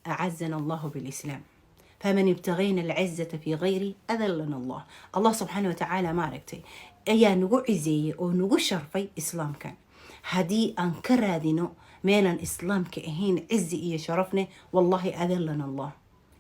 أعزنا الله بالإسلام، فمن ابتغينا العزة في غيره أذلنا الله. Allah subxaana watacaala, maaragtay, ayaa nagu ciseeyey oo nagu sharfay Islaamkan. Haddii aan ka raadino meelaan Islaamka ahayn cizi iyo sharafne, wallahi أذلنا الله,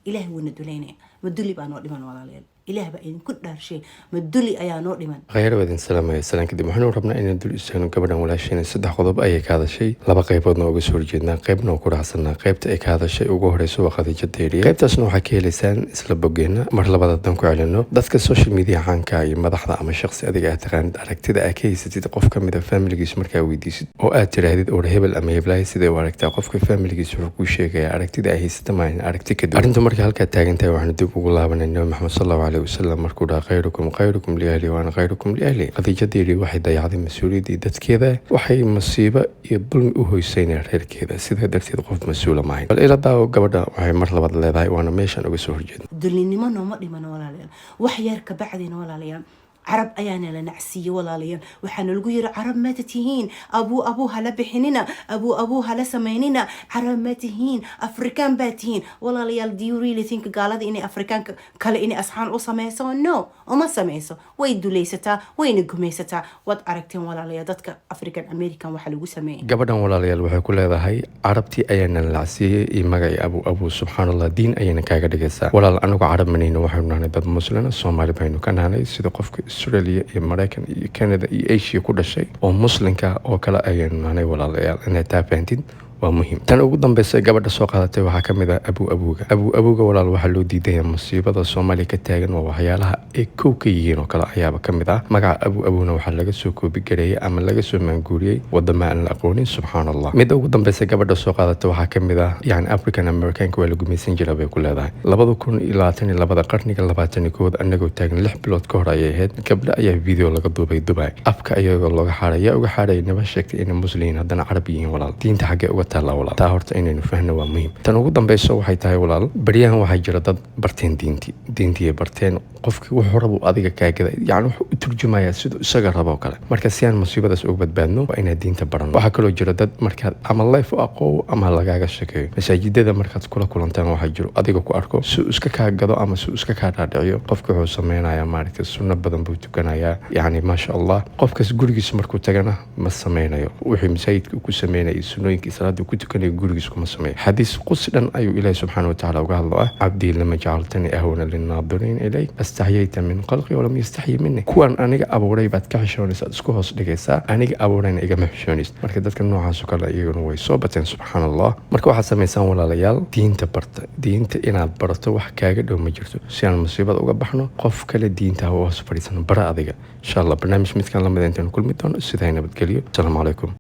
Ilaah wuuna duleynaya. Ma duli baa noo dhiman, walaalayaal? Ilaah baa idinku dhaarshay, ma duli ayaa noo dhiman? Khayr waadin salaamaya. Salaan kadib, waxaanu rabnaa inaan dul istaagno gabadhan walaashayna. Saddex qodob ayay ka hadashay, laba qayboodna uga soo horjeednaa, qaybna oo ku raacsanaa. Qaybta ay ka hadashay ugu horeyso waa Khadiijo Dayriye. Qaybtaasna waxaa ka helaysaan isla boggeena. Mar labaad haddaan ku celino, dadka social media caanka iyo madaxda ama shaqsi adiga aad taqaanid, aragtida aad ka haysatid qof ka mid a familigiisa markaa weydiisid oo aad tiraahdid, "Or hebel ama heblahay sidee u aragtaa?" qofka familigiisa wuxuu kuu sheegayaa aragtida ay haysata maahin, aragti ka duwan. Arrintu markay halkaa taagan tahay, waxaanu dib ugu laabanay Nabi Maxamed sal Allahu caleyhi wasalam markuu dhaha, "خيركم خيركم لأهله وأنا خيركم لأهلي." Khadiijo Dayriye waxay dayacday mas-uuliyaddii dadkeeda, waxay masiibo iyo dulmi u hoyseynaya reerkeeda. Sidaa darteed qof mas-uula maahayn. Bal ila daawo gabadha waxay mar labaad leedahay, waana meeshaan uga soo horjeedna. Dulinimo nooma dhiman, walaalayaal. Wax yar ka bacdina, walaalayaal, Carab ayaana la nacsiiyey. Walaalayaal, waxaana lagu yiri, "Carab ma tihiin, abuu abuu hala bixinina, abuu abuu hala samaynina, Carab ma tihiin, Afrikaan baa tihiin." Walaalayaal, do you really think gaalada inay Afrikaanka kale inay asxaan u sameyso? No, uma sameyso. Way dulaysataa, wayna gumaysataa. Waad aragteen, walaalayaal, dadka African American waxa lagu sameeyey. Gabadhan, walaalayaal, waxay ku leedahay Carabtii ayaana lacsiiyey iyo magacii abu abu. Subxaan Allah, diin ayayna kaaga dhigaysaa. Walaal, anagu Carab manayno, waxaynu nahnay dad Muslina, Soomaali baynu ka nahnay. Sida qofka Australia iyo Maraykan iyo Canada iyo Asia ku dhashay oo Muslimka oo kale ayaynu nahnay. Walaalayaal, inaad taa fahantid waa muhiim. Tan ugu dambeysa gabadha soo qaadatay waxaa ka mid ah abu abuga. Abu abuga, walaal, waxaa loo diidaya musiibada Soomaaliya ka taagan, waa waxyaalaha ay kow ka yihiin oo kale ayaaba ka mid ah. Magaca abu abuna waxaa laga soo koobigareeyay ama laga soo maanguuriyey wadama aan la aqoonin. Subxaan Allah. Midda ugu dambeysa gabadha soo qaadatay waxaa ka mid ah, yani, African Americanka waa la gumaysan jira bay ku leedahay. 2022-da, qarniga 21aad anagoo taagan, 6 bilood ka hor ayay ahayd, gabdho ayaa video laga duubay Dubai, afka ayagoo looga xaaray. Yaa uga xaaraya? Naba sheegtay inay Muslimin, haddana Carab yihiin. Walaal, diinta xaggee uga taallaa? Walaal, taa horta inaynu fahno waa muhiim. Tan ugu dambeyso waxay tahay, walaal, baryahan waxaa jira dad barteen diintii, diintii ay barteen. Qofkii wuxuu rabu adiga kaagada, yani wuxuu u turjumayaa siduu isaga rabo kale. Marka si aan musiibadaas uga badbaadno, waa inaad diinta barano. Waxaa kaloo jira dad markaad ama live u aqoow ama lagaaga shekeeyo, masaajidada markaad kula kulantaan, waxaa jiro adiga ku arko, si uu iska kaa gado ama si uu iska kaa dhaadhiciyo. Qofki wuxuu sameynayaa, maaragtay, sunno badan buu tukanayaa, yacni maasha Allah. Qofkaas gurigiisa markuu tagana ma sameynayo wuxuu masaajidka ku sameynayay, sunnooyinkii salaada ku tukanayo gurigiisa kuma sameeyo. Xadiis qudsi dhan ayuu Ilaahi subxaana watacaala uga hadlo ah, "عبدي لما جعلتني أهون للناظرين إليك استحييت من خلقي ولم يستحي مني." Kuwan aniga abuuray baad ka xishoonaysaa, isku hoos dhigaysaa, aniga abuurayna igama xishoonaysa. Marka dadka noocaas oo kale iyaguna way soo bateen, subxaan Allah. Marka waxaad samaysaan, walaalayaal, diinta barta. Diinta inaad barato wax kaaga dhow ma jirto. Si aan musiibada uga baxno, qof kale diinta ha u hoos fadhiisan, bara adiga. Insha Allah barnaamij midkan lamid intaanu kulmi doono, sidaa nabadgelyo. Asalaamu calaykum.